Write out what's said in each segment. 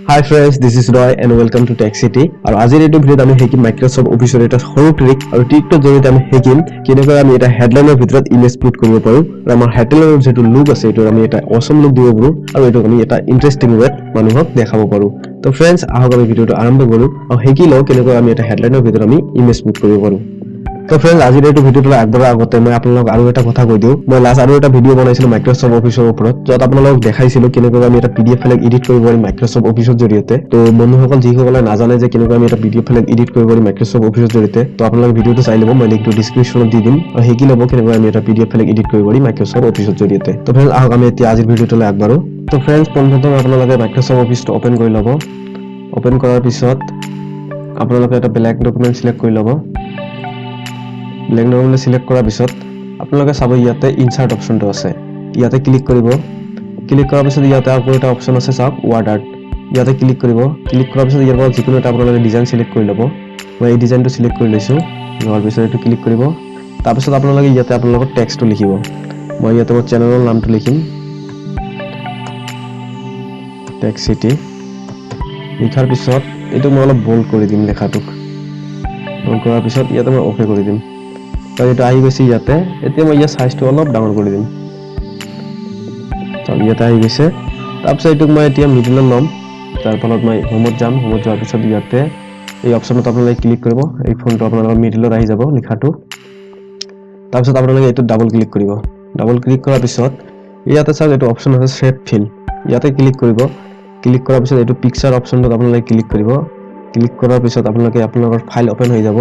Hi friends, this is Roy and welcome to Tech City. আৰু আজিৰ এইটো ভিডিঅ'ত আমি শিকিম মাইক্ৰ'ছফ্ট অফিচৰ এটা সৰু ট্ৰিক আৰু ট্ৰিকটোৰ জৰিয়তে আমি শিকিম কেনেকৈ আমি এটা হেডলাইনৰ ভিতৰত ইমেজ পুট কৰিব পাৰোঁ আৰু আমাৰ হেডলাইনৰ যিটো লুক আছে, এইটো আমি এটা অচম লুক দিব পাৰোঁ আৰু এইটোক আমি এটা ইণ্টাৰেষ্টিং ৱেত মানুহক দেখাব পাৰোঁ। তো ফ্ৰেণ্ডছ, আহক আমি ভিডিঅ'টো আৰম্ভ কৰোঁ আৰু শিকি লওঁ কেনেকৈ আমি এটা হেডলাইনৰ ভিতৰত আমি ইমেজ পুট কৰিব পাৰোঁ। তো ফ্ৰেণ্ডছ, আজিৰ এইটো ভিডিঅ'টোলৈ আগবঢ়াৰ আগতে মই আপোনালোকক আৰু এটা কথা কৈ দিওঁ। মই লাষ্ট আৰু এটা ভিডিঅ' বনাইছিলো মাইক্ৰ'ছফ্ট অফিচৰ ওপৰত, য'ত আপোনালোকক দেখাইছিলো কেনেকৈ আমি এটা পিডিএফ ফাইল এডিট কৰিব পাৰিম মাইক্ৰ'ছফ্ট অফিচৰ জৰিয়তে। তো বন্ধুসকল, যিসকলে নাজানে যে কেনেকৈ আমি এটা পিডিএফ ফাইল এডিট কৰিব পাৰিম মাইক্ৰ'ছফ্ট অফিচৰ জৰিয়তে, তো আপোনালোকে ভিডিঅ'টো চাই ল'ব। মই লিংকটো ডিছক্ৰিপশ্যনত দি দিম আৰু শিকি ল'ব কেনেকৈ আমি এটা পিডিএফ ফাইল এডিট কৰিব পাৰিম মাইক্ৰ'ছফ্ট অফিচৰ জৰিয়তে। তো ফ্ৰেণ্ডছ, আহক আমি এতিয়া আজিৰ ভিডিঅ'টোলৈ আগবাঢ়ো। তো ফ্ৰেণ্ডছ, পোনপ্ৰথমে আপোনালোকে মাইক্ৰ'ছফ্ট অফিচটো অ'পেন কৰি ল'ব। অ'পেন কৰাৰ পিছত আপোনালোকে এটা বেলেগ ডকুমেণ্ট চিলেক্ট কৰি ল'ব। ব্লেংক ডকুমেণ্ট চিলেক্ট কৰাৰ পিছত আপোনালোকে চাব ইয়াতে ইনচাৰ্ট অপশ্যনটো আছে, ইয়াতে ক্লিক কৰিব। ক্লিক কৰাৰ পিছত ইয়াতে আকৌ এটা অপশ্যন আছে, চাওক, ৱাৰ্ড আৰ্ট, ইয়াতে ক্লিক কৰিব। ক্লিক কৰাৰ পিছত ইয়াৰ পৰা যিকোনো এটা আপোনালোকে ডিজাইন চিলেক্ট কৰি ল'ব। মই এই ডিজাইনটো চিলেক্ট কৰি লৈছোঁ। লোৱাৰ পিছত এইটো ক্লিক কৰিব। তাৰপিছত আপোনালোকে ইয়াতে আপোনালোকৰ টেক্সটটো লিখিব। মই ইয়াতে মোৰ চেনেলৰ নামটো লিখিম, টেক চিটি। লিখাৰ পিছত এইটো মই অলপ বল্ড কৰি দিম লেখাটোক। বল্ড কৰাৰ পিছত ইয়াতে মই অ'কে কৰি দিম। তো এইটো আহি গৈছে ইয়াতে। এতিয়া মই ইয়াৰ চাইজটো অলপ ডাঙৰ কৰি দিম। চাওক, ইয়াতে আহি গৈছে। তাৰপিছত এইটোক মই এতিয়া মিডিলত ল'ম। তাৰ ফলত মই হোমত যাম। হোমত যোৱাৰ পিছত ইয়াতে এই অপশ্যনত আপোনালোকে ক্লিক কৰিব। এই ফোনটো আপোনালোকৰ মিডিলত আহি যাব লিখাটো। তাৰপিছত আপোনালোকে এইটোত ডাবল ক্লিক কৰিব। ডাবল ক্লিক কৰাৰ পিছত ইয়াতে চাওক, এইটো অপশ্যন আছে শ্বেপ ফিল, ইয়াতে ক্লিক কৰিব। ক্লিক কৰাৰ পিছত এইটো পিকচাৰ অপশ্যনটোত আপোনালোকে ক্লিক কৰিব। ক্লিক কৰাৰ পিছত আপোনালোকে আপোনালোকৰ ফাইল অ'পেন হৈ যাব,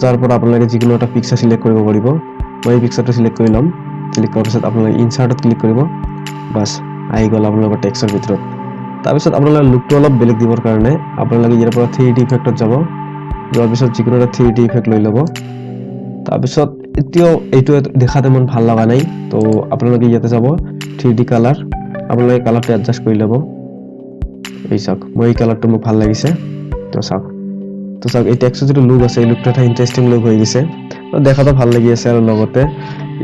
যাৰ পৰা আপোনালোকে যিকোনো এটা পিকচাৰ চিলেক্ট কৰিব পাৰিব। মই এই পিকচাৰটো চিলেক্ট কৰি ল'ম। ক্লিক কৰাৰ পিছত আপোনালোকে ইনচাৰ্টত ক্লিক কৰিব। বাছ, আহি গ'ল আপোনালোকৰ টেক্সৰ ভিতৰত। তাৰপিছত আপোনালোকে লুকটো অলপ বেলেগ দিবৰ কাৰণে আপোনালোকে ইয়াৰ পৰা 3D ইফেক্টত যাব। যোৱাৰ পিছত যিকোনো এটা 3D effect লৈ ল'ব। তাৰপিছত এতিয়াও এইটো দেখাত ইমান ভাল লগা নাই, তো আপোনালোকে ইয়াতে যাব, 3D colour, আপোনালোকে কালাৰটো এডজাষ্ট কৰি ল'ব। এই চাওক, মই এই কালাৰটো মোক ভাল লাগিছে। তো চাওক, এই টেক্সৰ যিটো লুক আছে, এই লুকটো এটা ইণ্টাৰেষ্টিং লুক হৈ গৈছে। তো দেখাটো ভাল লাগি আছে আৰু লগতে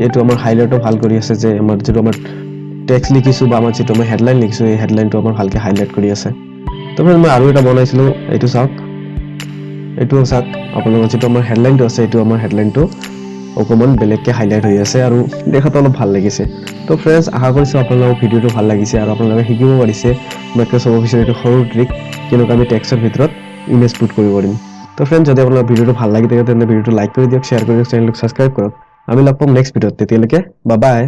এইটো আমাৰ হাইলাইটো ভাল কৰি আছে যে আমাৰ যিটো আমাৰ টেক্সট লিখিছোঁ বা আমাৰ যিটো মই হেডলাইন লিখিছোঁ, এই হেডলাইনটো আমাৰ ভালকে হাইলাইট কৰি আছে। তো friends, মই আৰু এটা বনাইছিলোঁ, এইটো চাওক, এইটোও চাওক। আপোনালোকৰ যিটো আমাৰ হেডলাইনটো আছে, এইটো আমাৰ হেডলাইনটো অকণমান বেলেগকৈ হাইলাইট হৈ আছে আৰু দেখাটো অলপ ভাল লাগিছে। তো ফ্ৰেণ্ডছ, আশা কৰিছোঁ আপোনালোকৰ ভিডিঅ'টো ভাল লাগিছে আৰু আপোনালোকে শিকিব পাৰিছে মাইক্ৰ'ছফ্ট অফিচৰ এইটো সৰু ট্ৰিক, কেনেকুৱা আমি টেক্সৰ ভিতৰত ইমেজ পুট কৰিব পাৰিম। তো ফ্ৰেণ্ডছ, যদি আপোনাৰ ভিডিঅ'টো ভাল লাগি থাকে, তেন্তে ভিডিঅ'টো লাইক কৰি দিয়ক, শ্বেয়াৰ কৰি দিয়ক, চেনেলটোক ছাবস্ক্ৰাইব কৰক। আমি লগ পাম নেক্সট ভিডিঅ'ত। তেতিয়ালৈকে বাই বাই।